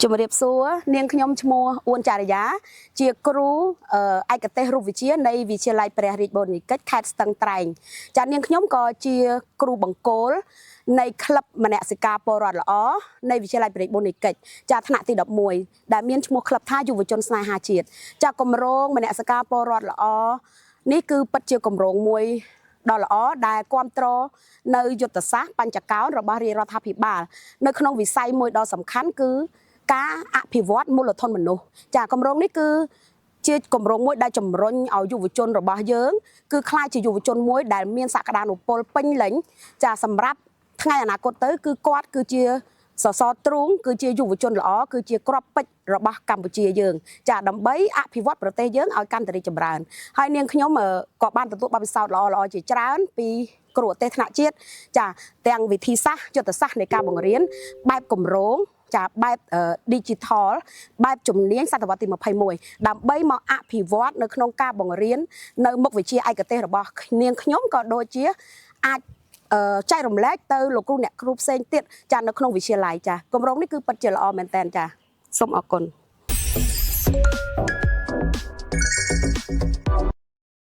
ជំរាបសួរនាងខ្ញុំឈ្មោះអួនចារិយា ជាគ្រូឯកទេសរូបវិទ្យានៃវិទ្យាល័យព្រះរាជបូរនីកិច្ចខេត្តស្ទឹងត្រែងចានាងខ្ញុំក៏ជាគ្រូបង្គោលនៃក្លឹបមនសិការពលរដ្ឋល្អនៃវិទ្យាល័យព្រះរាជបូរនីកិច្ចចាថ្នាក់ទី11ដែលមានឈ្មោះក្លឹបថាយុវជនស្នេហាជាតិចាគម្រោងមនសិការពលរដ្ឋល្អនេះគឺពិតជាគម្រោងមួយដ៏ល្អដែលគ្រប់គ្រងនៅយុទ្ធសាស្ត្របញ្ចកោណរបស់រាជរដ្ឋាភិបាលនៅក្នុងវិស័យមួយដ៏សំខាន់គឺការអភិវឌ្ឍមូលធនមនុស្សចាគម្រោងនេះគឺជាគម្រោងមួយដែលជំរុញឲ្យយុវជនរបស់យើងគឺក្លាយជាយុវជនមួយដែលមានសក្តានុពលពេញលេញចាសម្រាប់ថ្ងៃអនាគតទៅគឺគាត់គឺជាសសរទ្រូងគឺជាយុវជនល្អគឺជាក្របពេជ្ររបស់កម្ពុជាយើងចាដើម្បីអភិវឌ្ឍប្រទេសយើងឲ្យកាន់តែរីកចម្រើនហើយនាងខ្ញុំក៏បានទទួលបទពិសោធន៍ល្អៗជាច្រើនពីគ្រូអទេសថ្នាក់ជាតិចាទាំងវិធីសាស្ត្រយុទ្ធសាស្ត្រនៃការបង្រៀនបែបគម្រោងចាបែប digital បែបជំនាញសតវត្សទី21ដើម្បីមកអភិវឌ្ឍនៅក្នុងការបង្រៀននៅមុខវិជ្ជាឯកទេសរបស់នាងខ្ញុំក៏ដូចជាអាចចែករំលែកទៅលោកគ្រូអ្នកគ្រូផ្សេងទៀតចានៅក្នុងវិទ្យាល័យចាគម្រោងនេះគឺពិតជាល្អមែនតើចាសូមអរគុណ។